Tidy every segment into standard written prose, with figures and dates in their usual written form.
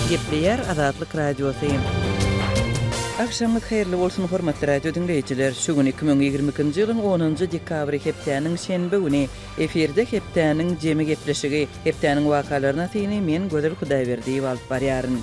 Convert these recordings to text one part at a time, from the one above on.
Gepleýär Azatlyk Radiosy. Agşamyňyz haýyrly bolsun hormatly radio diňleýjiler! Şu gün 2022-nji ýylyň onunjy dekabry hepdäniň şenbe güni. Efirde hepdäniň jemi gepleşigi. Hepdäniň wakalaryna syny men Gözel Hudaýberdiýewa alyp barýaryn.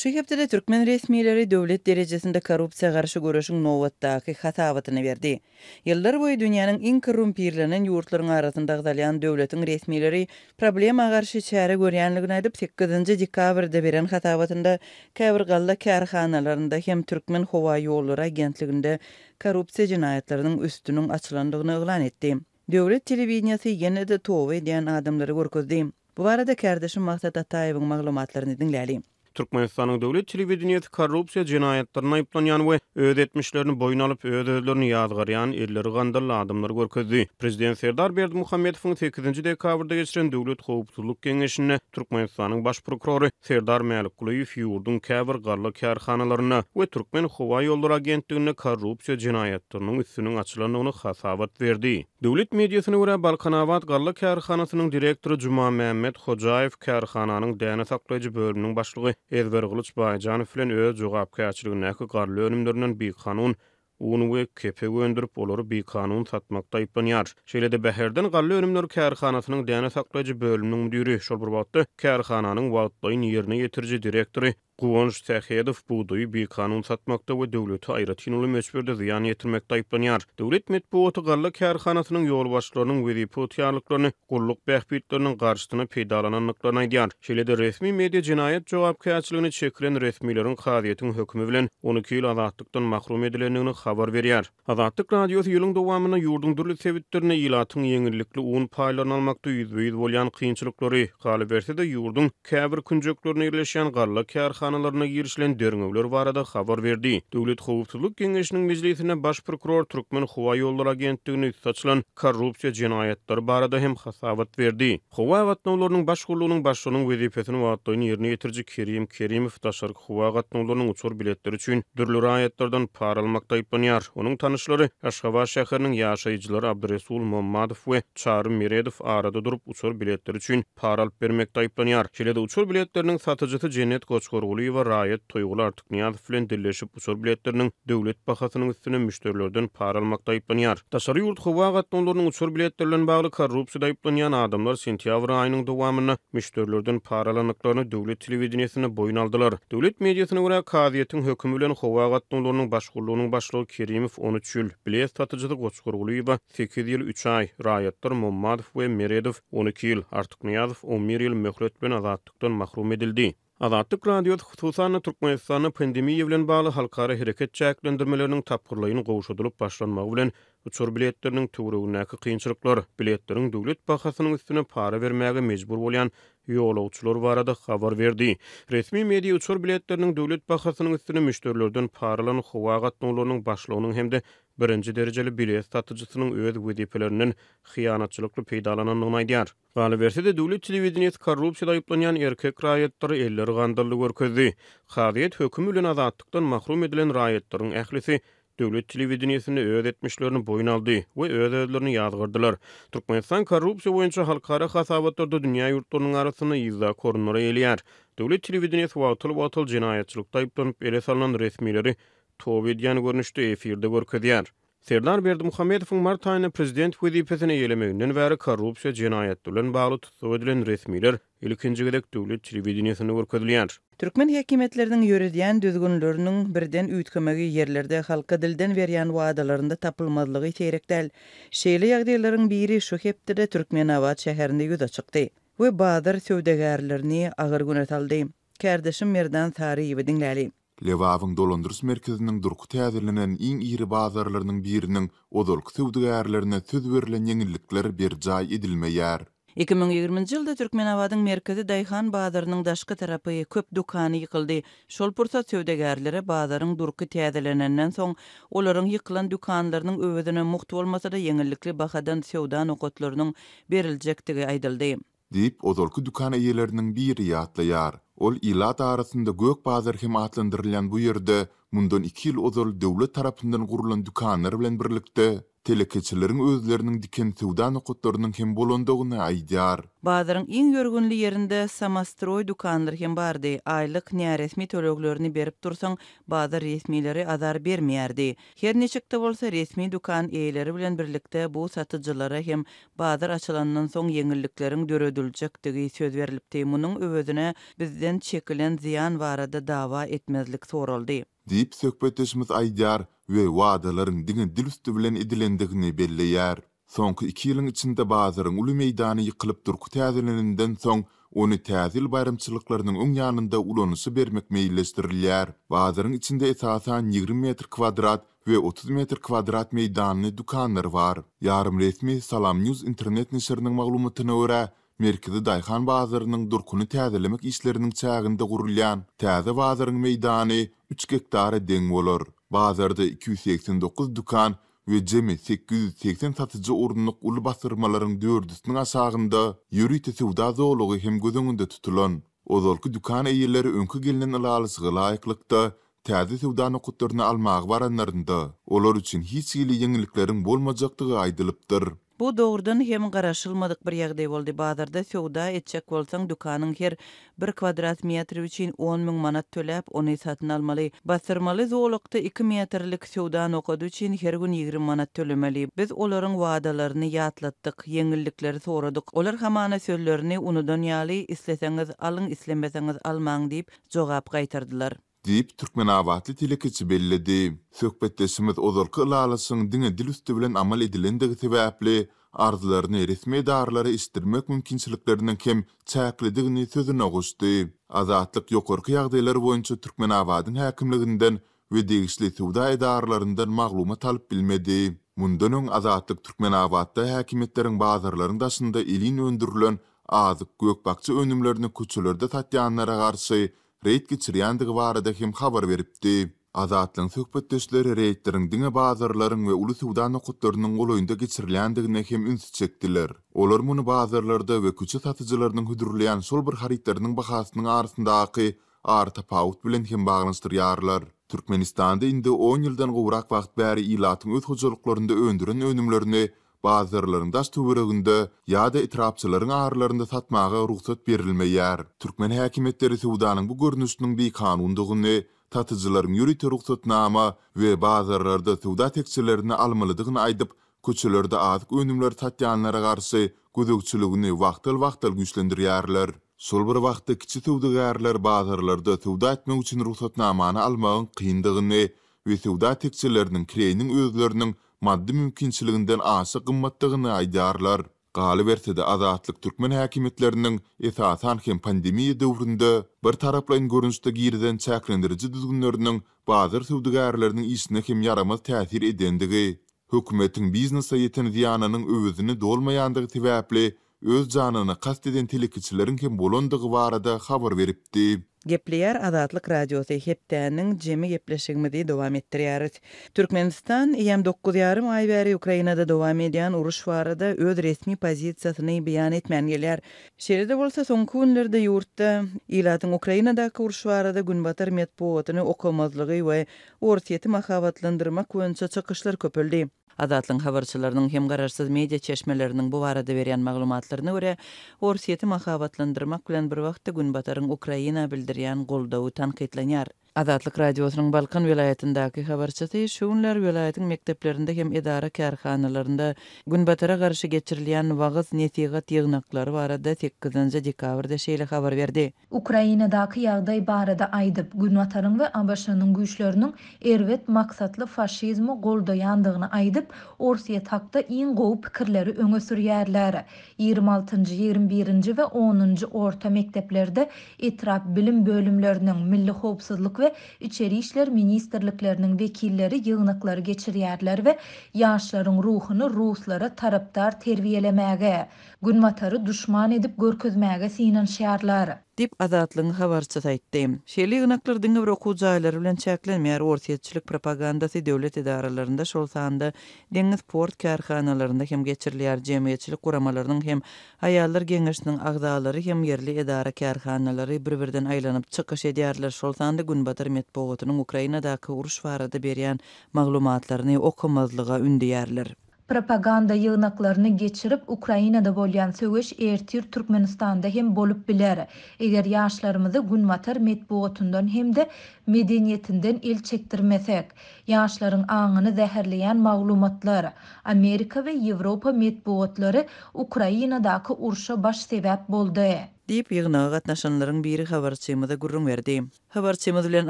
Şu hepdede türkmen resmileri döwlet derejesinde korrupsiýa garşy göreşiň nobatdaky hasabatyny berdi. Ýyllar boýy dünýäniň iň korrumpirlenen ýurtlaryň arasynda agzalýan döwletiň resmileri problema garşy çäre görýänligini aýdyp, sekizinji dekabrda beren hasabatynda käbir galla kärhanalarynda hem Türkmenhowaýollary agentliginde korrupsiýa jenaýatlarynyň üstüniň açylandygyny yglan etdi. Döwlet telewideniýesi ýene-de toba edýän adamlary görkezdi. Bu barada kärdeşim Maksat Ataýewiň maglumatlaryny diňläli. Türkmenistanyň döwlet telewideniýesi korrupsiýa jenaýatlarynda aýyplanýan we öz etmişlerini boýun alyp, öz-özlerini ýazgarýan, elleri gandally adamlary görkezdi. Prezident Serdar Berdimuhamedowyň sekizinji dekabrda geçiren Döwlet howpsuzlyk geňeşinde Türkmenistanyň Baş prokurory Serdar Mälikgulyýew ýurduň käbir galla kärhanalarynda we Türkmenhowaýollary agentliginde korrupsiýa jenaýatlarynyň üstüniň açylandygyny hasabat berdi. Döwlet mediasyna görä, Balkanabat galla kärhanasynyň direktory Jumamämmet Hojaýew kärhananyň däne saklaýjy bölüminiň başlygy Ezbergylyç Baýjanow bilen öz jogapkärçiligindäki galla önümlerinden bikanun un we kepek öndürip, olary bikanun satmakda aýyplanýar. Şeýle-de Bäherden galla önümleri kärhanasynyň däne saklaýjy bölüminiň müdiri, şol bir wagtda kärhananyň wagtlaýyn ýerine ýetiriji direktory Guwanç Sähedow bugdaýy bikanun satmakda we döwlete aýratyn uly möçberde zyýan ýetirmekde aýyplanýar. Döwlet metbugaty galla kärhanasynyň ýolbaşçylarynyň wezipe ygtyýarlyklaryny gulluk bähbitleriniň garşysyna peýdalanandyklaryny aýdýar. Şeýle-de resmi media jenaýat jogapkärçiligine çekilen resmileriň kazyýetiň hökümi bilen 12 ýyl azatlykdan mahrum edilendigini habar berýär. Azatlyk Radiosy ýylyň dowamynda ýurduň dürli sebitlerinde ilatyň ýeňillikli un paýlaryny almakda ýüzbe-ýüz bolýan kynçylyklary, galyberse-de, ýurduň käbir künjeklerinde ýerleşýän galla kärhanalaryna girişilen derňewler barada habar berdi. Döwlet howpsuzlyk geňeşiniň mejlisinde baş prokuror Türkmenhowaýollary agentliginde üsti açylan korrupsiýa jenaýatlary barada hem hasabat berdi. Howa gatnawlarynyň baş gullugynyň başlygynyň wezipesini wagtlaýyn ýerine ýetiriji Kerim Kerimow daşarky howa gatnawlarynyň uçar biletleri üçin dürli raýatlardan para almakda aýyplanýar. Onuň tanyşlary Aşgabat şäheriniň ýaşaýjylary Abdyresul Mommadow we Çary Meredow arada durup, uçar biletleri üçin para alyp bermekde aýyplanýar. Şeýle-de uçar biletleriniň satyjysy Jennet Goçgargulyýewa raýat Toýguly Artyknyýazow bilen dilleşip, uçar biletleriniň döwlet bahasynyň üstüne müşderilerden para almakda aýyplanýar. Daşary ýurt howa gatnawlarynyň uçar biletleri bilen bagly korrupsiýada aýyplanýan adamlar sentýabr aýynyň dowamynda müşderilerden para alandyklaryny döwlet telewideniýesinde boýun aldylar. Döwlet mediasyna görä, kazyýetiň hökümi bilen howa gatnawlarynyň baş gullugynyň başlygy Kerimow 13 ýyl, bilet satyjysy Goçgargulyýewa sekiz ýyl üç aý, raýatlar Mommadow we Meredow 12 ýyl, Artyknyýazow on bir ýyl möhlet bilen azatlykdan mahrum edildi. Azatlyk Radiosy, hususan-da, Türkmenistanda pandemiýa bilen bagly halkara hereket çäklendirmeleriniň tapgyrlaýyn gowşadylyp başlanmagy bilen uçar biletleriniň töweregindäki kynçylyklar, biletleriň döwlet bahasynyň üstüne para bermäge mejbur bolýan ýolagçylar barada habar berdi. Resmi media uçar biletleriniň döwlet bahasynyň üstüne müşderilerden para alan howa gatnawlarynyň başlygynyň hem-de birinji derejeli bilet satyjysynyň öz wezipelerinden hyýanatçylykly peýdalanandygyny aýdýar. Galyberse-de, döwlet telewideniýesi korrupsiýada aýyplanýan erkek raýatlary elleri gandally görkezdi. Kazyýet hökümi bilen azatlykdan mahrum edilen raýatlaryň ählisi döwlet telewideniýesinde öz etmişlerini boýun aldy we öz-özlerini ýazgardylar. Türkmenistan korrupsiýa boýunça halkara hasabatlarda dünýä ýurtlarynyň arasynda yzdaky orunlary eýeleýär. Döwlet telewideniýesi wagtal-wagtal jenaýatçylykda aýyplanyp ele salnan resmileri toba edýän görnüşde efirde görkezýär. Serdar Berdimuhamedowyň mart aýynda prezident wezipesini eýelemeginden bäri korrupsiýa jenaýatlary bilen bagly tussag edilen resmiler ilkinji gezek döwlet telewideniýesinde görkezilýär. Türkmen häkimiýetleriniň ýöredýän düzgünleriniň birden üýtgemegi ýerlerde halka dilden berýän wadalarynda tapylmazlygy seýrek däl. Şeýle ýagdaýlaryň biri şu hepdede Türkmenabat şäherinde ýüze çykdy we bazar söwdagärlerini agyr güne saldy. Kärdeşim Merdan Saryýewi diňläli. Lebabyň dolandyryş merkeziniň durky täzelenen iň iri bazarlarynyň biriniň ozalky söwdagärlerine söz berlen ýeňillikler berjaý edilmeýär. 2020-nji ýylda Türkmenabadyň merkezi daýhan bazarynyň daşky tarapy, köp dükany ýykyldy. Şol pursat söwdagärlere bazaryň durky täzelenenden soň, olaryň ýykylan dükanlarynyň öwezine mugt bolmasa-da ýeňillikli bahadan söwda nokatlarynyň beriljekdigi aýdyldy. Diýip, ozalky dükan eýeleriniň biri ýatlaýar. Ol ilat arasynda Gök bazar hem atlandyrylýan bu ýerde mundan iki ýyl ozal döwlet tarapyndan gurlan dükanlar bilen birlikde. telekeçileriň özleriniň diken söwda nokatlarynyň hem bolandygyny aýdýar. Bazaryň iň ýörgünli ýerinde samostroý dükanlar hem bardy. Aýlyk näresmi töleglerini berip dursaň, bazar resmileri azar bermeýärdi. Her niçik-de bolsa, resmi dükan eýeleri bilen birlikde bu satyjylara hem bazar açylandan soň ýeňillikleriň dörediljekdigi söz berlipdi. Munuň öwezine bizden çekilen zyýan barada dawa etmezlik soraldy. Diýip, söhbetdeşimiz aýdýar we wadalaryň diňe dil üsti bilen edilendigini belleýär. Soňky iki ýylyň içinde bazaryň uly meýdany ýykylyp durky täzelenenden soň, ony Täze ýyl baýramçylyklarynyň öň ýanynda ulanyşa bermek meýilleşdirilýär. Bazaryň içinde esasan 20 metr kwadrat we 30 metr kwadrat meýdanly dükanlar bar. Ýarym resmi SalamNews internet neşiriniň maglumatyna görä, Merkezi daýhan bazarynyň durkuny täzelemek işleriniň çäginde gurulýan täze bazaryň meýdany üç gektara deň bolar. Bazarda 289 dükan we jemi 880 satyjy orunlyk uly basdyrmalaryň dördüsiniň aşagynda ýörite söwda zolagy hem göz öňünde tutulan. Ozalky dükan eýeleri öňki gelnen ylalaşyga laýyklykda, täze söwda nokatlaryny almaga baranlarynda, olar üçin hiç hili ýeňillikleriň bolmajakdygy aýdylypdyr. Bu dogrudan hem garaşylmadyk bir ýagdaý boldy. Bazarda söwda etjek bolsaň, dükanyň her bir kwadrat metri üçin 10 000 manat töläp, ony satyn almaly. Basdyrmaly zolakda iki metrlik söwda nokady üçin her gün 20 manat tölemeli. Biz olaryň wadalaryny ýatlatdyk, ýeňillikleri soradyk. Olar hamana sözlerini unudan ýaly, isleseňiz alyň, islemeseňiz almaň diýip, jogap gaýtardylar. Diýip, türkmenabatly telekeçi belledi. Söhbetdeşimiz ozalky ylalaşygyň diňe dil üsti bilen amal edilendigi sebäpli, arzlaryny resmi edaralara eşitdirmek mümkinçilikleriniň hem çäklidigini sözüne goşdy. Azatlyk ýokarky ýagdaýlar boýunça Türkmenabadyň häkimliginden we degişli söwda edaralaryndan maglumat alyp bilmedi. Mundan öň Azatlyk Türkmenabatda häkimiýetleriň bazarlaryň daşynda elin öndürilen azyk, gök-bakja önümlerini köçelerde satýanlara garşy reýd geçirýändigi barada hem habar beripdi. Azatlygyň söhbetdeşleri reýdleriň diňe bazarlaryň we uly söwda nokatlarynyň golaýynda geçirilýändigine hem ünsi çekdiler. Olar muny bazarlarda we köçe satyjylarynyň hödürleýän şol bir harytlarynyň bahasynyň arasyndaky aratapawut bilen hem baglanyşdyrýarlar. Türkmenistanda indi on ýyldan gowrak wagt bäri ilatyň öz hojalyklarynda öndüren önümlerini bazarlaryň daş-töwereginde ýa-da etrapçalaryň aralarynda satmaga rugsat berilmeýär. Türkmen häkimiýetleri söwdanyň bu görnüşiniň bikanundygyny, satyjylaryň ýörite rugsatnama we bazarlarda söwda tekjelerini almalydygyny aýdyp, köçelerde azyk önümleri satýanlara garşy gözegçiligini wagtal-wagtal güýçlendirýärler. Şol bir wagtda kiçi söwdagärler bazarlarda söwda etmek üçin rugsatnamany almagyň kyndygyny we söwda tekjeleriniň kireýiniň özleriniň maddy mümkinçiliginden aşa gymmatdygyny aýdýarlar. Galyberse-de, Azatlyk türkmen häkimiýetleriniň, esasan hem pandemiýa döwründe, birtaraplaýyn görnüşde girizen çäklendiriji düzgünleriniň bazar söwdagärleriniň işine hem ýaramaz täsir edendigi, hökümetiň biznese ýeten zyýanynyň öwezini dolmaýandygy sebäpli öz janyna kast eden telekeçileriň hem bolandygy barada habar beripdi. Gepleýär Azatlyk Radiosy, hepdäniň jemi gepleşigimizi dowam etdirýäris. Türkmenistan eýýäm dokuz ýarym aý bäri Ukrainada dowam edýän uruş barada öz resmi pozisiýasyny beýan etmän gelýär. Şeýle-de bolsa, soňky günlerde ýurtda ilatyň Ukrainadaky uruş barada günbatar metbugatyny okamazlygy we Orsýeti mahabatlandyrmak boýunça çykyşlar köpeldi. Azatlygyň habarçylarynyň hem garaşsyz media çeşmeleriniň bu barada berýän maglumatlaryna görä, Orsýeti mahabatlandyrmak bilen bir wagtda Günbataryň Ukraina bildirýän goldawy tankytlanýar. Azatlyk Radiosynyň Balkan welaýatyndaky habarçysy şu günler welaýatyň mekdeplerinde hem edara-kärhanalarynda Günbatara garşy geçirilýän wagyz-nesihat ýygnaklary barada sekizinji dekabrda şeýle habar berdi. Ukrainadaky ýagdaý barada aýdyp, Günbataryň we ABŞ-nyň güýçleriniň erbet maksatly faşizmi goldaýandygyny aýdyp, Orsýet hakda iň gowy pikirleri öňe sürýärler. Ýigrimi altynjy, ýigrimi birinji we onunjy orta mekdeplerde etrap bilim bölümleriniň, Milli howpsuzlyk we Içeri işler ministrlikleriniň wekilleri ýygnaklary geçirýärler we ýaşlaryň ruhuny ruslara tarapdar terbiýelemäge, Günbatary duşman edip görkezmäge synanyşýarlar. Diýip, Azatlygyň habarçysy aýtdy. Şeýle ýygnaklar diňe bir okuw jaýlary bilen çäklenmeýär, orsýetçilik propagandasy döwlet edaralarynda, şol sanda deňiz port kärhanalarynda hem geçirilýär, jemgyýetçilik guramalarynyň hem aýallar geňeşiniň agzalary hem ýerli edara-kärhanalary bir-birden aýlanyp çykyş edýärler, şol sanda günbatar metbugatynyň Ukrainadaky uruş barada berýän maglumatlaryny okamazlyga ündeýärler. Propaganda ýygnaklaryny geçirip, Ukrainada bolýan söweş ertir Türkmenistanda hem bolup biler. Eger ýaşlarymyzy günbatar metbugatyndan hem-de medeniýetinden el çekdirmesek. Ýaşlaryň aňyny zäherleýän maglumatlar, Amerika we Ýewropa metbugatlary Ukrainadaky urşa baş sebäp boldy. Diýip, ýygnaga gatnaşanlaryň biri habarçymyza gürrüň berdi. Habarçymyz bilen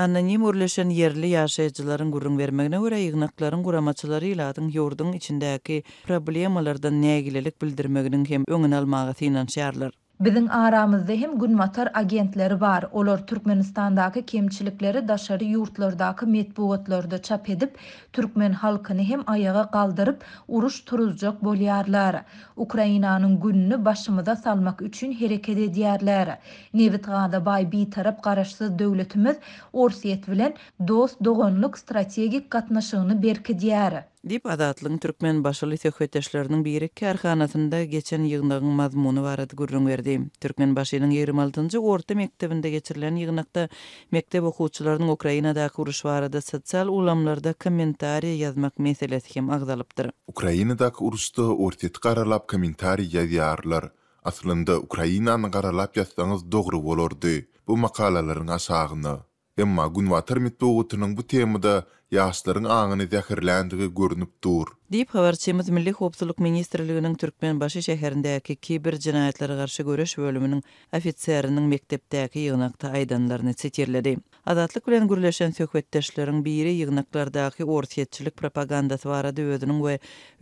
anonim gürleşen ýerli ýaşaýjylaryň gürrüň bermegine görä, ýygnaklaryň guramaçylary ilatyň ýurduň içindäki problemalardan nägilelik bildirmeginiň hem öňüni almaga synanyşýarlar. Biziň aramyzda hem günbatar agentleri bar, olar Türkmenistandaky kemçilikleri daşary ýurtlardaky metbugatlarda çap edip, türkmen halkyny hem aýaga galdyryp, uruş turuzjak bolýarlar. Ukrainanyň gününi başymyza salmak üçin hereket edýärler. Nebit-gaza baý Bitarap Garaşsyz döwletimiz Orsýet bilen dost-doganlyk strategik gatnaşygyny berkidýär. Diýip, Azatlygyň türkmenbaşyly söhbetdeşleriniň biri kärhanasynda geçen ýygnagyň mazmuny barada gürrüň berdi. Türkmenbaşynyň 26-njy orta mekdebinde geçirilen ýygnakda mekdep okuwçylarynyň Ukrainadaky uruş barada sosial ulgamlarda kommentariýa ýazmak meselesi hem agzalypdyr. Ukrainadaky uruşda Orsýeti garalap kommentariý ýazýarlar. Aslynda Ukrainany garalap ýazsaňyz dogry bolardy bu makalalaryň aşagyna. Emma günbatar metbugatynyň bu temada ýaşlaryň aňyny zäherländigi görnüp dur. Diýip, habarçymyz Milli howpsuzlyk ministrliginiň Türkmenbaşy şäherindäki kiber jenaýatlara garşy göreş bölüminiň ofiseriniň mekdepdäki ýygnakda aýdanlaryny sitirledi. Azatlyk bilen gürleşen söhbetdeşleriň biri ýygnaklardaky orsýetçilik propagandasy barada özüniň we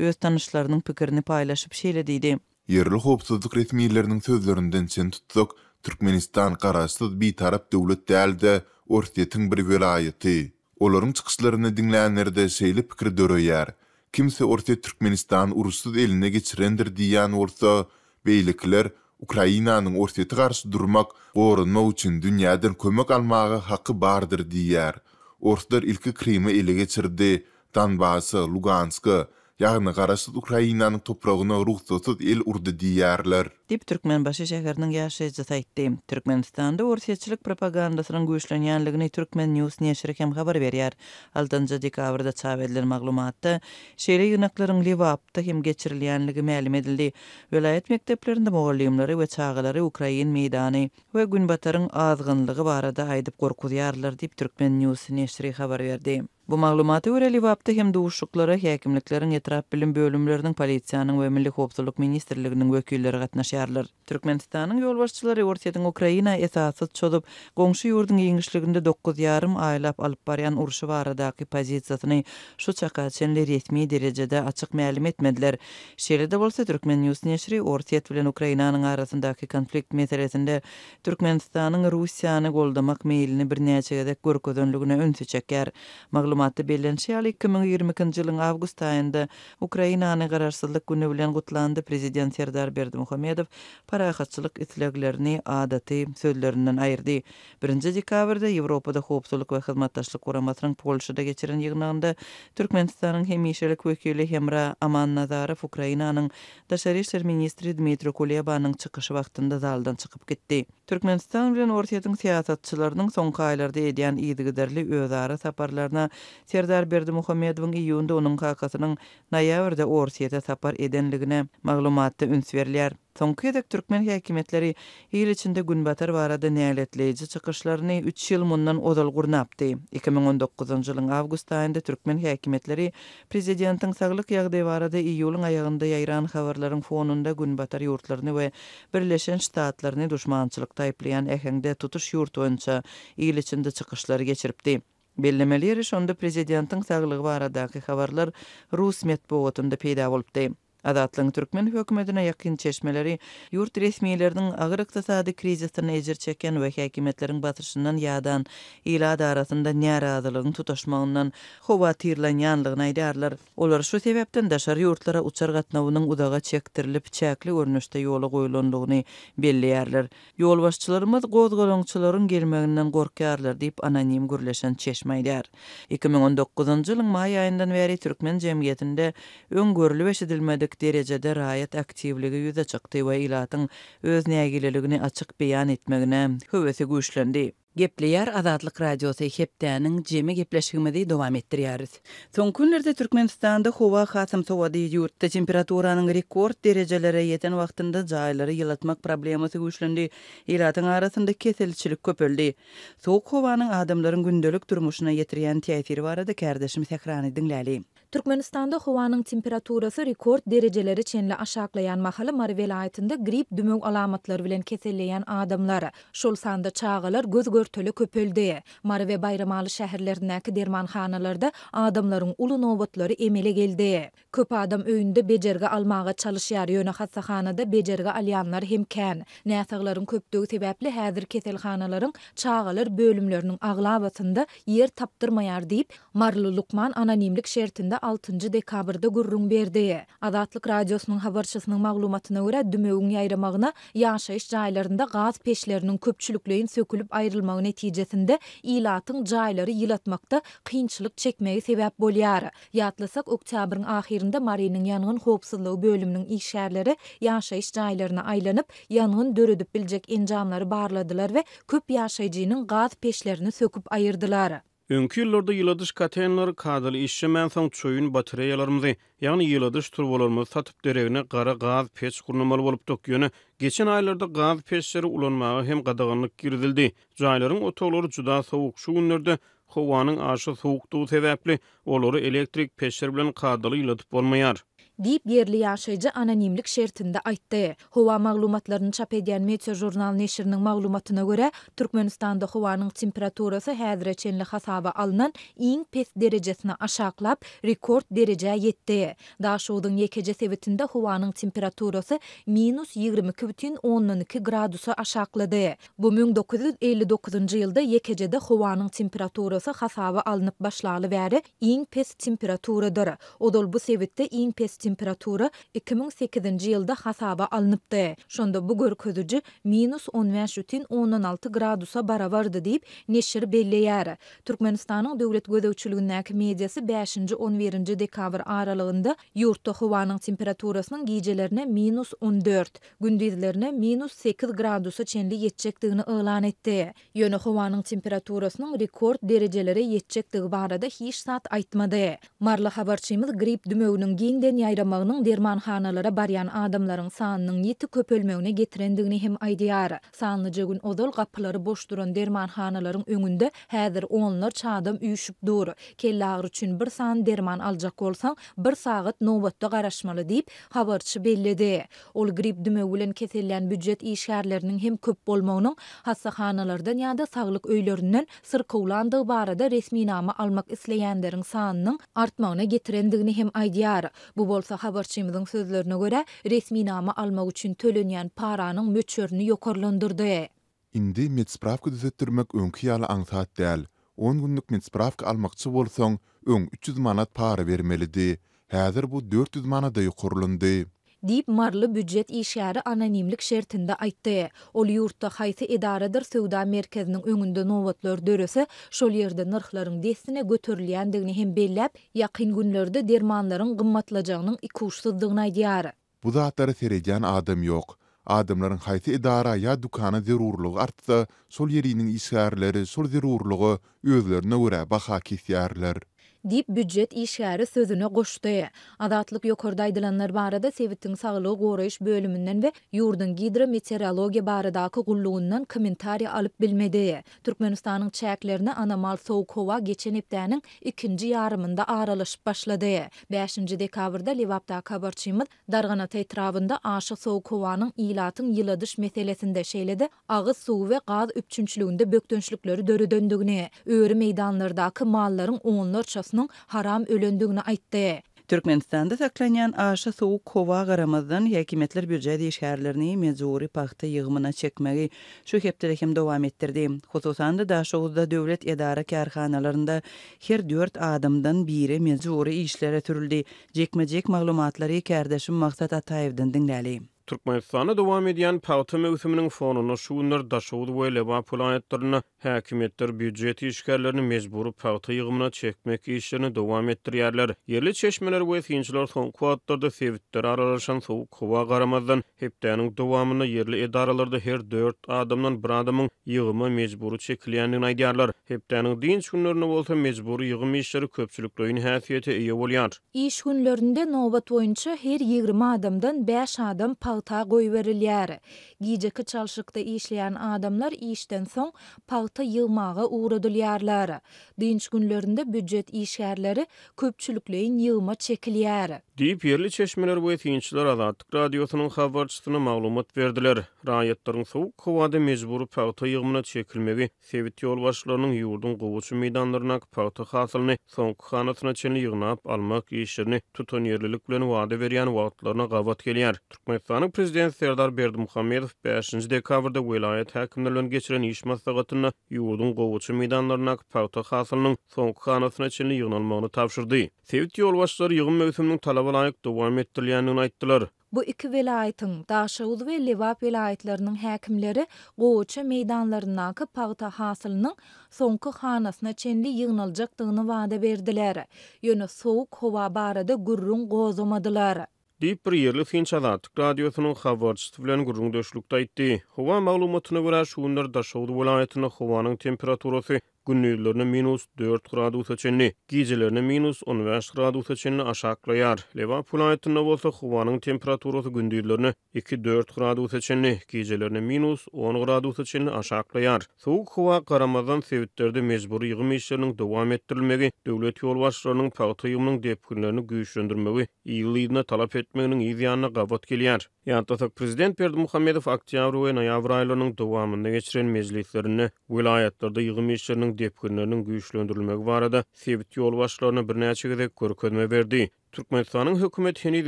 öz tanyşlarynyň pikirini paýlaşyp şeýle diýdi. Ýerli howpsuzlyk resmileriniň sözlerinden çen tutsak, Türkmenistan garaşsyz bitarap döwlet däl-de, Orsýetiň bir welaýaty. Olaryň çykyşlaryny diňlänlerde şeýle pikir döreýär, kimsi Orsýet Türkmenistany uruşsyz eline geçirendir diýýän bolsa, beýlekiler Ukrainanyň Orsýete garşy durmak, goranmak üçin dünýäden kömek almaga haky bardyr diýýär. Orslar ilki Krymy ele geçirdi, Donbasa, Luganska, ýagny garaşsyz Ukrainanyň topragyna rugsatsyz el urdy diýýärler. Diýip, Türkmenbaşy şäheriniň ýaşaýjysy aýtdy. Türkmenistanda orsýetçilik propagandasynyň güýçlenýänligini Turkmen News neşiri hem habar berýär. Altynjy dekabrda çap edilen maglumatda, şeýle ýygnaklaryň Lebapda hem geçirilýänligi mälim edildi. Welaýat mekdeplerinde mugallymlary we çagalary ukrain meýdany we Günbataryň azgynlygy barada aýdyp gorkuzýarlar diýip, Turkmen News neşiri habar berdi. Bu maglumata görä, Lebapda hem duşuşyklara häkimlikleriň, etrap bilim bölümleriniň, polisiýanyň we Milli howpsuzlyk ministrliginiň wekilleri gatnaşýarlar. Türkmenistanyň ýolbaşçylary Orsýetiň Ukraina esassyz çozup, goňşy ýurduň giňişliginde dokuz ýarym aýlap alyp barýan urşy baradaky pozisiýasyny şu çaka çenli resmi derejede açyk mälim etmediler. Şeýle-de bolsa, Turkmen. News neşiri Orsýet bilen Ukrainanyň arasyndaky konflikt meselesinde Türkmenistanyň Russiýany goldamak meýlini birnäçe gezek görkezenligine ünsi çekýär. Maglumatda bellenişi ýaly, 2022-nji ýylyň awgust aýynda Ukrainany Garaşsyzlyk güni bilen gutlanda prezident Serdar Berdimuhamedow parahatçylyk isleglerini adaty sözlerinden aýyrdy. Birinji dekabrda Ýewropada Howpsuzlyk we Hyzmatdaşlyk Guramasynyň Polşada geçiren ýygnagynda Türkmenistanyň hemişelik wekili Hemra Amannazarow Ukrainanyň Daşary işler ministri Dmitriý Kulebanyň çykyşy wagtynda zaldan çykyp gitdi. Türkmenistan bilen Orsýetiň syýasatçylarynyň soňky aýlarda edýän yzygiderli özara saparlaryna Serdar Berdimuhamedowyň iýunda onuň kakasynyň noýabrda Orsýete sapar edenligine maglumatda üns berilýär. Soňky gezek türkmen häkimiýetleri il içinde Günbatar barada näletleýji çykyşlaryny üç ýyl mundan ozal gurnapdy. 2019-njy ýylyň awgust aýynda türkmen häkimiýetleri Prezidentiň saglyk ýagdaýy barada iýulyň aýagynda ýaýran habarlaryň fonunda Günbatar ýurtlaryny we Birleşen Ştatlaryny duşmançylykda aýyplaýan äheňde tutuş ýurt boýunça il içinde çykyşlary geçiripdi. Bellemeli ýeri şonda prezidentiň saglygy baradaky habarlar rus metbugatynda peýda bolupdy. Azatlygyň türkmen hökümetine ýakyn çeşmeleri ýurt resmileriniň agyr ykdysady krizisden ejir çekýän we häkimiýetleriň basyşyndan ýadan ilat arasynda närazylygyň tutaşmagyndan howatyrlanýanlygyny aýdýarlar. Olar şu sebäpden daşary ýurtlara uçar gatnawynyň uzaga çekdirilip, çäkli görnüşde ýola goýlandygyny belleýärler. Ýolbaşçylarymyz gozgalaňçylaryň gelmeginden gorkýarlar diýip, anonim gürleşen çeşme aýdýar. 2019-njy ýylyň maý aýyndan bäri türkmen jemgyýetinde öň görlüp-eşidilmedik derejede raýat aktiwligi ýüze çykdy we ilatyň öz nägileligini açyk beýan etmegine höwesi güýçlendi. Gepleýär Azatlyk Radiosy, Hepdäniň jemi gepleşigimizi dowam etdirýäris. Soňky günlerde Türkmenistanda howa hasam sowady. Ýurtda temperaturanyň rekord derejelere ýeten wagtynda jaýlary ýylatmak problemasy güýçlendi, ilatyň arasynda keselçilik köpeldi. Sowuk howanyň adamlaryň gündelik durmuşyna ýetirýän täsiri barada kärdeşim Sährany diňläli. Türkmenistanda howanyň temperaturasy rekord derejelere çenli aşaklaýan mahaly Mary welaýatynda grip dümew alamatlary bilen keselleýän adamlar, şol sanda çagalar göz-görtele köpeldi. Mary we Baýramaly şäherlerindäki dermanhanalarda adamlaryň uly nobatlary emele geldi. Köp adam öýünde bejergi almaga çalyşýar, ýöne hassahanada bejergi alýanlar hem kän. Näsaglaryň köpdügi sebäpli häzir keselhanalaryň çagalar bölümleriniň aglabasynda ýer tapdyrmaýar diýip, maryly lukman anonimlik şertinde altynjy dekabrda gürrüň berdi. Azatlyk Radiosynyň habarçysynyň maglumatyna görä, dümewiň ýaýramagyna ýaşaýyş jaýlarynda gaz peçleriniň köpçülikleýin sökülip aýrylmagy netijesinde ilatyň jaýlary ýylatmakda kynçylyk çekmegi sebäp bolýar. Ýatlasak, oktýabryň ahyrynda Marynyň ýangyn howpsuzlygy bölüminiň işgärleri ýaşaýyş jaýlaryna aýlanyp, ýangyn döredip biljek enjamlary barladylar we köp ýaşaýjynyň gaz peçlerini söküp aýyrdylar. Öňki ýyllarda ýyladyş kotelnlary kadaly işlemänsoň, çoýun batareýalarymyzy, ýagny ýyladyş turbalarymyzy satyp, deregine gara gaz peç gurnamaly bolupdyk. Ýöne geçen aýlarda gaz peçleri ulanmaga hem gadaganlyk girizildi. Jaýlaryň otaglary juda sowuk. Şu günlerde Howanyň aşa sowukdygy sebäpli, olary elektrik peçler bilen kadaly ýyladyp bolmaýar. Diýip, ýerli ýaşaýjy anonimlik şertinde aýtdy. Howa maglumatlaryny çap edýän Meteožurnal neşiriniň maglumatyna görä, Türkmenistanda howanyň temperaturasy häzire çenli hasaba alnan iň pes derejesine aşaklap, rekord derejä ýetdi. Daşogzuň ýekeje sebitinde howanyň temperaturasy minus 22,2 gradusa aşaklady. Bu 1959-njy ýylda ýekejede howanyň temperaturasy hasaba alnyp başlaly bäri iň pes temperaturadyr. Ozal bu sebitde iň pes temperatura 2008-nji ýylda hasaba alnypdy. Şonda bu görkeziji minus on bäş bütin ondan alty gradusa barabardy diýip, neşir belleýär. Türkmenistanyň döwlet gözegçiligindäki mediasy bäşinji-on birinji dekabr aralygynda ýurtda howanyň temperaturasynyň gijelerine minus on dört, gündizlerine minus sekiz gradusa çenli ýetjekdigini yglan etdi. Ýöne howanyň temperaturasynyň rekord derejelere ýetjekdigi barada hiç zat aýtmady. Maryly habarçymyz grip dümewiniň giňden ýaýramagynyň dermanhanalara barýan adamlaryň sanynyň ýiti köpelmegine getirendigini hem aýdýar. Sanlyja gün ozal gapylary boş duran dermanhanalaryň öňünde häzir onlarça adam üýşüp dur. Kelleagyry üçin bir sany derman aljak bolsaň, bir sagat nobatda garaşmaly diýip, habarçy belledi. Ol grip dümewi bilen kesellän býujet işgärleriniň hem köp bolmagynyň hassahanalardan ýa-da saglyk öýlerinden syrkawlandygy barada resminama almak isleýänleriň sanynyň artmagyna getirendigini hem aýdýar. Bu bolsa, habarçymyzyň sözlerine görä, resminama almak üçin tölenýän paranyň möçberini ýokarlandyrdy. Indi medsprawka düzetdirmek öňki ýaly aňsat däl. On günlük medsprawka almakçy bolsaň, öň 300 manat para bermelidi. Häzir bu 400 manada ýokarlandy. Diýip, maryly býujet işgäri anonimlik şertinde aýtdy. Ol ýurtda haýsy edaradyr söwda merkeziniň öňünde nobatlar dörese, şol ýerde nyrhlaryň dessine göterilýändigini hem belläp, ýakyn günlerde dermanlaryň gymmatlajagynyň ikuçsuzdygyny aýdýar. Bu zatlara seredýän adam ýok. Adamlaryň haýsy edara ýa dükana zerurlygy artsa, şol ýeriniň işgärleri şol zerurlyga özlerine görä baha kesýärler. Diýip, býujet işgäri sözüne goşdy. Azatlyk ýokarda aýdylanlar barada sebitiň saglygy goraýyş bölüminden we ýurduň gidrometeorologiýa baradaky gullugyndan kommentariý alyp bilmedi. Türkmenistanyň çäklerine anomal sowuk howa geçen hepdäniň ikinji ýarymynda aralaşyp başlady. Bäşinji dekabrda Lebapdaky habarçymyz Darganata etrabynda aşa sowuk howanyň ilatyň ýyladyş meselesinde, şeýle-de agyz suwy we gaz üpjünçiliginde bökdençlikleri döredendigini, öri meýdanlardaky mallaryň onlarçasynyň haram ölendigini aýtdy. Türkmenistanda saklanýan aşa sowuk howa garamazdan, häkimiýetler býujet işgärlerini mejbury pagta ýygymyna çekmegi şu hepdede hem dowam etdirdi. Hususan-da, Daşoguzda döwlet edara-kärhanalarynda her dört adamdan biri mejbury işlere sürüldi. Jikme-jik maglumatlary kärdeşim Maksat Ataýewden diňläli. Türkmenistanda dowam edýän pagta möwsüminiň fonunda şu günler Daşoguz we Lebap welaýatlarynda häkimiýetler býujet işgärlerini mejbury pagta ýygymyna çekmek işlerini dowam etdirýärler. Ýerli çeşmeler we synçylar soňky wagtlarda sebitlere aralaşan sowuk howa garamazdan, hepdäniň dowamynda ýerli edaralarda her dört adamdan bir adamyň ýygyma mejbury çekilýändigini aýdýarlar. Hepdäniň dynç günlerinde bolsa mejbury ýygym işleri köpçülikleýin häsiýete eýe bolýar. Iş günlerinde nobat boýunça her 20 adamdan bäş adam pagta goýberilýär. Gijeki çalşykda işleýän adamlar işden soň pagta ýygmaga ugradylýarlar. Dynç günlerinde býujet işgärleri köpçülikleýin ýygyma çekilýär. Diýip, ýerli çeşmeler we synçylar Azatlyk Radiosynyň habarçysyna maglumat berdiler. Raýatlaryň sowuk howada mejbury pagta ýygymyna çekilmegi sebit ýolbaşçylarynyň ýurduň gowaça meýdanlaryndaky pagta hasylyny soňky hanasyna çenli ýygnap almak işlerini tutanýerlilik bilen wada berýän wagtlaryna gabat gelýär. Türkmenistanyň Prezidenti Serdar Berdimuhamedow bäşinji dekabrda welaýat häkimleri bilen geçiren iş maslahatynda ýurduň gowaça meýdanlaryndaky pagta hasylynyň soňky hanasyna çenli ýygnalmagyny tabşyrdy. Sebit ýolbaşçylary ýygym möwsüminiň talaba laýyk dowam etdirilýändigini aýtdylar. Bu iki welaýatyň, Daşoguz we Lebap welaýatlarynyň häkimleri gowaça meýdanlaryndaky pagta hasylynyň soňky hanasyna çenli ýygnaljakdygyny wada berdiler. Ýöne sowuk howa barada gürrüň gozgamadylar. Diýip, bir ýerli synçy Azatlyk Radiosynyň habarçysy bilen gürrüňdeşlikde aýtdy. Howa maglumatyna görä, şu günler Daşoguz welaýatynda howanyň temperaturasy gündizlerine minus dört gradusa çenli, gijelerine minus 15 gradusa çenli aşaklaýar. Lebap welaýatynda bolsa howanyň temperaturasy gündizlerine iki-dört gradusa çenli, gijelerine minus on gradusa çenli aşaklaýar. Sowuk howa garamazdan, sebitlerde mejbury ýygym işleriniň dowam etdirilmegi, döwlet ýolbaşçylarynyň pagta ýygymynyň depginlerini güýçlendirmegi yzly-yzyna talap etmeginiň yz ýanyna gabat gelýär. Ýatlasak, prezident Berdimuhamedow oktýabr we noýabr aýlarynyň dowamynda geçiren mejlislerinde welaýatlarda ýygym işleriniň depginleriniň güýçlendirilmegi barada sebit ýolbaşçylaryna birnäçe gezek görkezme berdi. Türkmenistanyň hökümeti heniz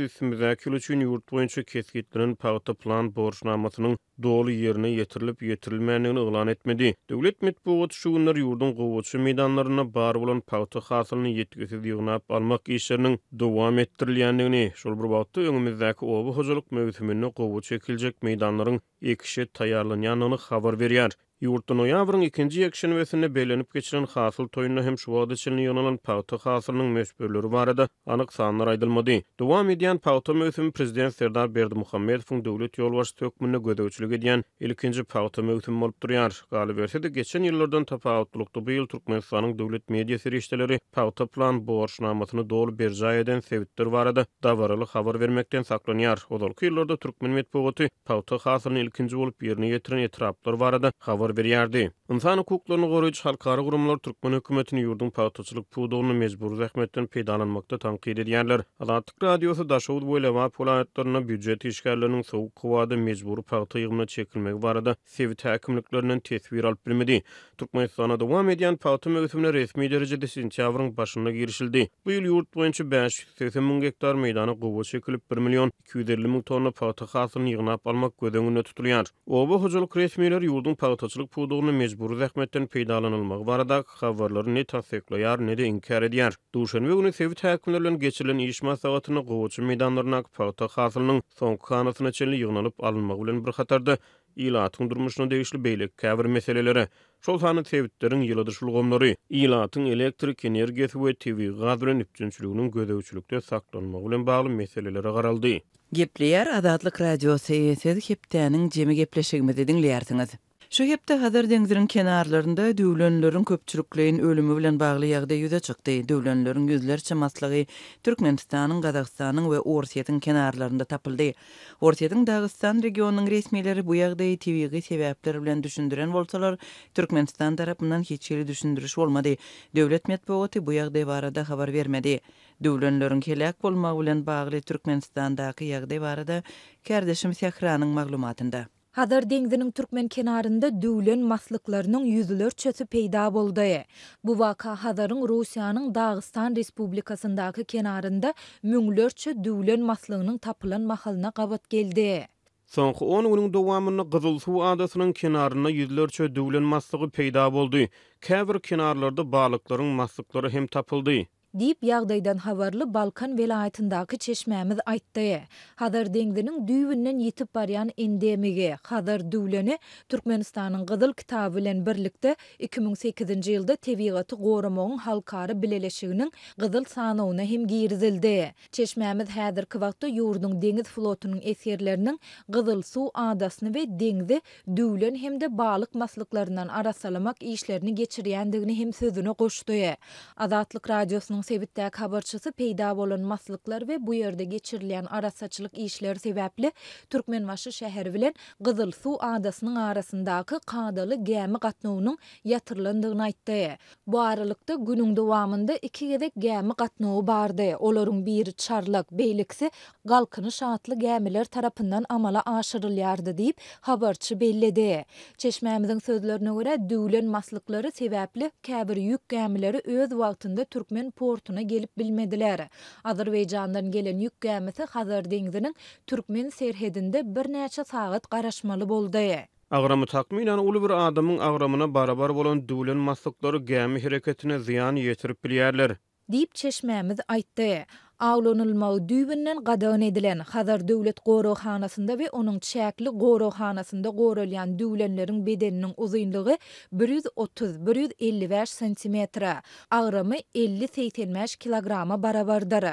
üstümizdäki ýyl üçin ýurt boýunça kesgitlenen pagta plan borçnamasynyň doly ýerine ýetirilip-ýetirilmändigini yglan etmedi. Döwlet metbugaty şu günler ýurduň gowaça meýdanlarynda bar bolan pagta hasylyny ýitgisiz ýygnap almak işleriniň dowam etdirilýändigini, şol bir wagtda öňümizdäki oba hojalyk möwsüminde gowaça ekiljek meýdanlaryň ekişe taýýarlanýandygyny habar berýär. Ýurtda noýabryň ikinji ýekşenbesinde bellenip geçilen hasyl toýunda hem şu wagta çenli ýygnalan pagta hasylynyň möçberleri barada anyk sanlar aýdylmady. Dowam edýän pagta möwsümi prezident Serdar Berdimuhamedowyň döwlet ýolbaşçysy hökmünde gözegçilik edýän ilkinji pagta möwsümi bolup durýar. Galyberse-de, geçen ýyllardan tapawutlylykda bu ýyl Türkmenistanyň döwlet media serişdeleri pagta plan borçnamasyny doly berjaý eden sebitler barada dabaraly habar bermekden saklanýar. Ozalky ýyllarda türkmen metbugaty pagta hasylyny ilkinji bolup ýerine ýetiren etraplar barada habar berýärdi. Ynsan hukuklaryny goraýjy halkara guramalar türkmen hökümetini ýurduň pagtaçylyk pudagynda mejbury zähmetden peýdalanmakda tankyt edýärler. Azatlyk Radiosy Daşoguz we Lebap welaýatlarynda býujet işgärleriniň sowuk howada mejbury pagta ýygymyna çekilmegi barada sebit häkimliklerinden teswir alyp bilmedi. Türkmenistanda dowam edýän pagta möwsümine resmi derejede sentýabryň başynda girişildi. Bu ýyl ýurt boýunça 580 müň gektar meýdana gowaça ekilip, bir million 250 müň tonna pagta hasylyny ýygnap almak göz öňünde tutulýar. Oba hojalyk resmileri ýurduň pagtaçylyk pudagynda mejbury zähmetden peýdalanylmagy baradaky habarlary ne tassyklaýar, ne-de inkär edýär. Duşenbe güni sebit häkimleri bilen geçirilen iş maslahatynda gowaça meýdanlaryndaky pagta hasylynyň soňky hanasyna çenli ýygnalyp alynmagy bilen bir hatarda, ilatyň durmuşyna degişli beýleki käbir meselelere, şol sanda sebitleriň ýyladyş ulgamlary, ilatyň elektrik energiýasy we tebigy gaz bilen üpjünçiliginiň gözegçilikde saklanmagy bilen bagly meselelere garaldy. Gepleýär Azatlyk Radiosy, Siz hepdäniň jemi gepleşigimizi diňleýärsiňiz. Şu hepde Hazar deňziniň kenarlarynda düwlenleriň köpçülikleýin ölümi bilen bagly ýagdaý ýüze çykdy. Düwlenleriň ýüzlerçe maslygy Türkmenistanyň, Gazagystanyň we Orsýetiň kenarlarynda tapyldy. Orsýetiň Dagystan regionynyň resmileri bu ýagdaýy tebigy sebäpler bilen düşündiren bolsalar, Türkmenistan tarapyndan hiç hili düşündiriş bolmady. Döwlet metbugaty bu ýagdaý barada habar bermedi. Düwlenleriň heläk bolmagy bilen bagly Türkmenistandaky ýagdaý barada kärdeşim Sähranyň maglumatynda. Hazar deňziniň türkmen kenarynda düwlen maslyklarynyň ýüzlerçesi peýda boldy. Bu waka Hazaryň Russiýanyň Dagystan Respublikasyndaky kenarynda müňlerçe düwlen maslygynyň tapylan mahalyna gabat geldi. Soňky on günüň dowamynda Gyzylsuw adasynyň kenarynda ýüzlerçe düwlen maslygy peýda boldy. Käbir kenarlarda balyklaryň maslyklary hem tapyldy. Diýip, ýagdaýdan habarly Balkan welaýatyndaky çeşmämiz aýtdy. Hazar deňziniň düýbünden ýitip barýan endemigi, Hazar düwleni Türkmenistanyň Gyzyl kitaby bilen birlikde 2008-nji ýylda Tebigaty goramagyň halkara bileleşiginiň Gyzyl sanawyna hem girizildi. Çeşmämiz häzirki wagtda ýurduň deňiz flotunyň esgerleriniň Gyzylsuw adasyny we deňzi düwlen hem-de balyk maslyklaryndan arassalamak işlerini geçirýändigini hem sözüne goşdy. Azatlyk Radiosynyň sebitdäki habarçysy peýda bolan maslyklar we bu ýerde geçirilýän arassaçylyk işleri sebäpli Türkmenbaşy şäheri bilen Gyzylsuw adasynyň arasyndaky kadaly gämi gatnawynyň ýatyrylandygyny aýtdy. Bu aralykda, günüň dowamynda iki gezek gämi gatnawy bardy, olaryň biri Çarlak, beýlekisi Galkynyş atly gämiler tarapyndan amala aşyrylýardy diýip, habarçy belledi. Çeşmämiziň sözlerine görä, düwlen maslyklary sebäpli käbir ýük gämileri öz wagtynda türkmen portuna gelip bilmediler. Azerbaýjandan gelen ýük gämisi Hazar deňziniň türkmen serhedinde birnäçe sagat garaşmaly boldy. Agramy takmynan uly bir adamyň agramyna barabar bolan düwlen maslyklary gämi hereketine zyýan ýetirip bilýärler. Diýip, çeşmämiz aýtdy. Awlanylmagy düýbünden gadagan edilen, Hazar döwlet goraghanasynda we onuň çäkli goraghanasynda goralýan düwlenleriň bedeniniň uzynlygy 130, 155 santimetre, agramy 50, 85 kilograma barabardyr.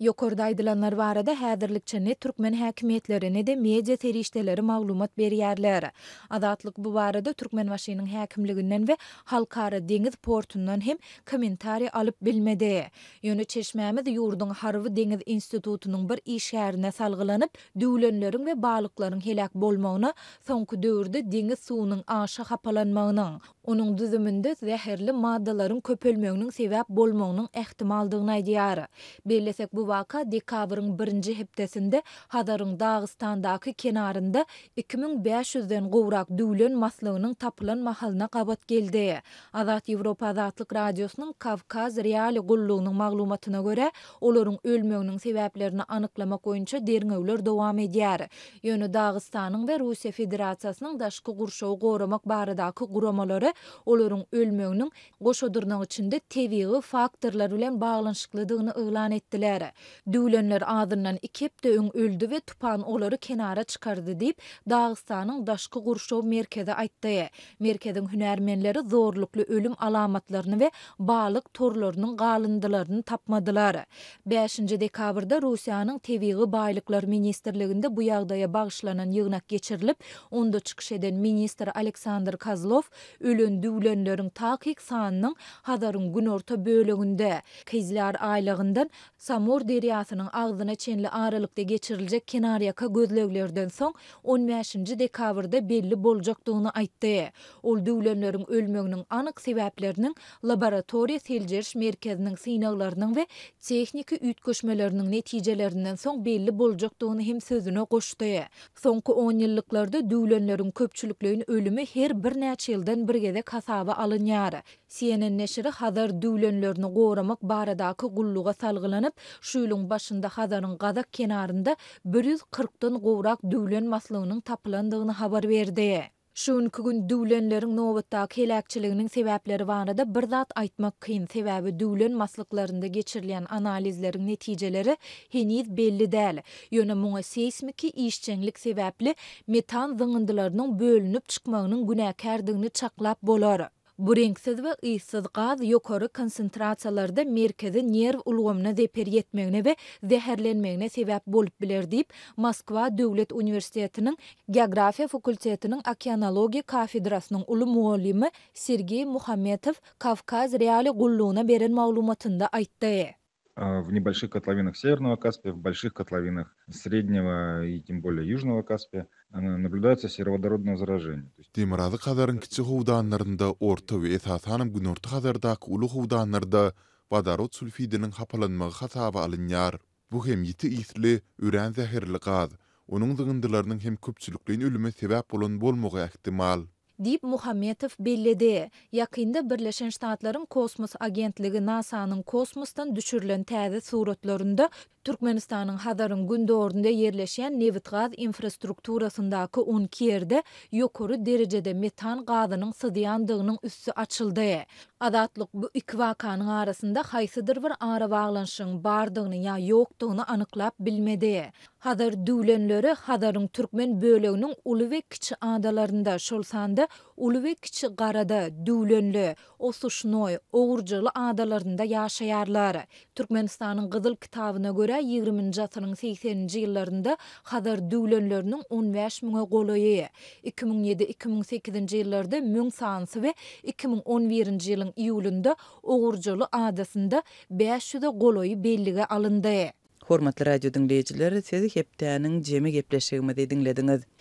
Ýokarda aýdylanlar barada häzirlikçe ne türkmen häkimiýetleri, ne-de media serişdeleri maglumat berýärler. Azatlyk bu barada Türkmenbaşynyň häkimliginden we Halkara deňiz portundan hem kommentariý alyp bilmedi. Ýöne çeşmämiz ýurduň Harby-deňiz institutynyň bir işgärine salgylanyp, düwlenleriň we balyklaryň heläk bolmagyna soňky döwürde deňiz suwunyň aşa hapalanmagynyň, onuň düzüminde zäherli maddalaryň köpelmeginiň sebäp bolmagynyň ähtimaldygyny aýdýar. Bellesek, bu waka dekabryň birinji hepdesinde Hazaryň Dagystandaky kenarynda 2500-den gowrak düwlen maslygynyň tapylan mahalyna gabat geldi. Azat Ýewropa Azatlyk Radiosynyň Kawkaz Reali gullugynyň maglumatyna görä, olaryň ölmeginiň sebäplerini anyklamak boýunça derňewler dowam edýär. Ýöne Dagystanyň we Russiýa Federasiýasynyň daşky gurşawy goramak baradaky guramalary olaryň ölmeginiň goşa dyrnak içinde tebigy faktorlar bilen baglanyşyklydygyny yglan etdiler. Düwlenler azyndan iki hepde öň öldi we tupan olary kenara çykardy diýip, Dagystanyň daşky gurşaw merkezi aýtdy. Merkeziň hünärmenleri zorlukly ölüm alamatlaryny we balyk torlarynyň galyndylaryny tapmadylar. Bäşinji dekabrda Russiýanyň Tebigy baýlyklar ministrliginde bu ýagdaýa bagyşlanan ýygnak geçirilip, onda çykyş eden ministr Aleksandr Kozlow ölen düwlenleriň takyk sanynyň Hazaryň günorta böleginde, Kyzlýar aýlagyndan Samur derýasynyň agzyna çenli aralykda geçiriljek kenarýaka gözleglerden soň on bäşinji dekabrda belli boljakdygyny aýtdy. Ol düwlenleriň ölmeginiň anyk sebäpleriniň laboratoriýa seljeriş merkeziniň synaglarynyň we tehniki üýtgeşmeleriniň netijelerinden soň belli boljakdygyny hem sözüne goşdy. Soňky onýyllyklarda düwlenleriň köpçülikleýin ölümi her birnäçe ýyldan bir gezek hasaba alynýar. CNN neşiri Hazar düwlenlerini goramak baradaky gulluga salgylanyp, şu ýylyň başynda Hazaryň gazak kenarynda 140-dan gowrak düwlen maslygynyň tapylandygyny habar berdi. Şu günki gün düwlenleriň nobatdaky heläkçiliginiň sebäpleri barada bir zat aýtmak kyn, sebäbi düwlen maslyklarynda geçirilýän analizleriň netijeleri heniz belli däl. Ýöne muňa seýsmiki işjeňlik sebäpli metan zyňyndylarynyň bölünip çykmagynyň günäkärdigini çaklap bolar. Bu reňksiz we yssyz gaz ýokary konsentrasiýalarda merkezi nerw ulgamyna zeper ýetmegine we zäherlenmegine sebäp bolup biler diýip, Moskwa döwlet uniwersitetiniň Geografiýa fakultetiniň okeanologiýa kafedrasynyň uly mugallymy Sergeý Muhametow Kawkaz Reali gullugyna beren maglumatynda aýtdy. W nebolşih kotlovinah Sewernogo Kaspiýa, w bolşih kotlovinah Srednego i tem bolее Ýužnogo Kaspiýa nablýudaýatsa serowodorodnoe zaraženiýe. Demirgazyk Hazaryň kiçi howdanlarynda, Orta we esasanam Günorta Hazardaky uly howdanlarda wodorod sulfidiniň hapalanmagy hasaba alynýar. Bu hem ýiti ysly, örän zäherli gaz. Onuň zyňyndylarynyň hem köpçülikleýin ölüme sebäp bolan bolmagy ähtimal. Diýip, Muhammetow belledi. Ýakynda Birleşen Ştatlaryň kosmos agentligi NASA-nyň kosmosdan düşürilen täze suratlarynda Türkmenistanyň Hazaryň gündogarynda ýerleşýän nebitgaz infrastrukturasyndaky 12 ýerde ýokary derejede metan gazynyň syzýandygynyň üsti açyldy. Azatlyk bu iki wakanyň arasynda haýsydyr bir arabaglanyşygyň bardygyny ýa ýokdugyny anyklap bilmedi. Hazar düwlenleri Hazaryň türkmen böleginiň uly we kiçi adalarynda, şol sanda Uly we Kiçi Garada, Düwlenli, Osuşnoý, Ogurjaly adalarynda ýaşaýarlar. Türkmenistanyň Gyzyl kitabyna görä, ýigriminji asyryň segseninji ýyllarynda Hazar düwlenleriniň on bäş müňe golaýy, 2007, 2008-nji ýyllarda müň sanysy we 2011-nji ýylyň iýulynda Ogurjaly adasynda bäş ýüze golaýy bellige alyndy. Hormatly radio diňleýjiler, siz hepdäniň jemi gepleşigimizi diňlediňiz.